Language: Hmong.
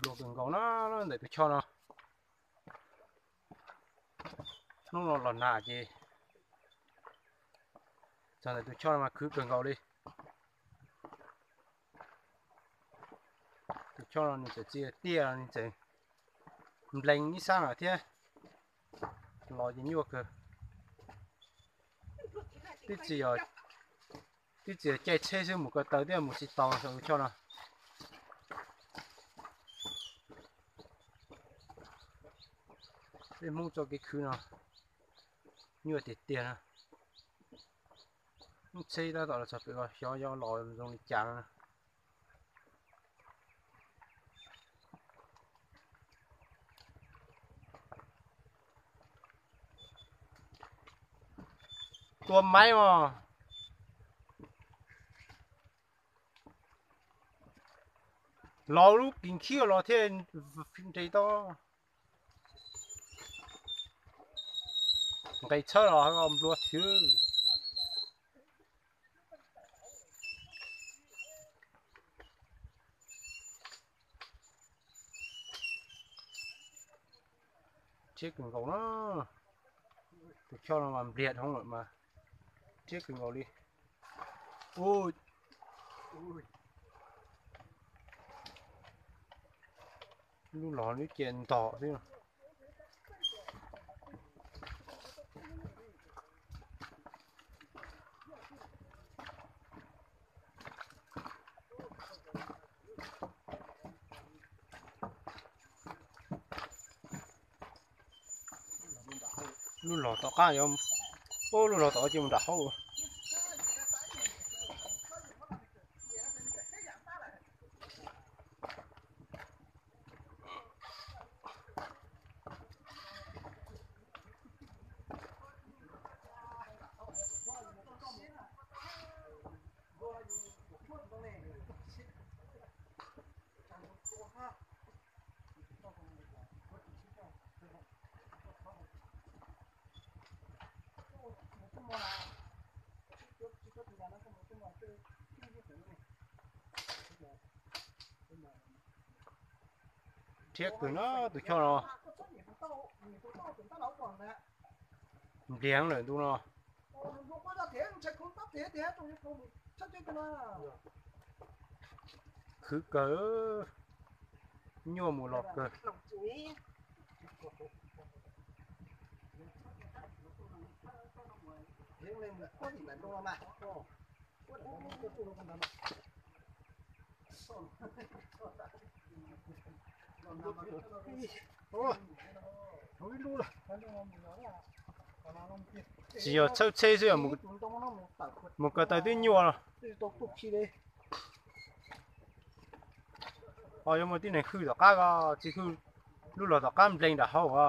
Luag kawg nkaus na, ntawm tus choj no. Hnub no los nag ces txog ntawm tus choj no mas khwv kawg nkaus li. Tus choj no nws txawm txi tiaj, nws txawm nplees ib sab lawm thiab, los ces nyuaj kawg. Twb txi, twb txi caij tsheb xwb mus ko taw thiab mus tsis tau tus choj no. Peb Hmoob txoj kev khwv no nyuaj tiag tiag na. Lub tsheb tab tom los txog pem ko xyov yuav los zoo li cas no. Tua maib os. Los lub kis khib los thiaj nres tau. Nqis tshawb los nplua thwv. Rhiab kawg nkaus na. Tus choj no mas npliag dhau lawm mas rhiab kawg nkaus li. Lub los lub cia ntog xwb. Lub los tom qab, lub los tom qab ces mus nram hauv. Rhiab kawg no tus choj no. Npliag lawm ntu no. Khwv kawg, nyuaj mus los kawg. Tsis yog txhawb tsheb xwb, mus ko taw twb nyuaj los. Ho yuav muaj tib neeg hwj tom qab ko, tsis hwj lub los tom qab nplees nram hauv as.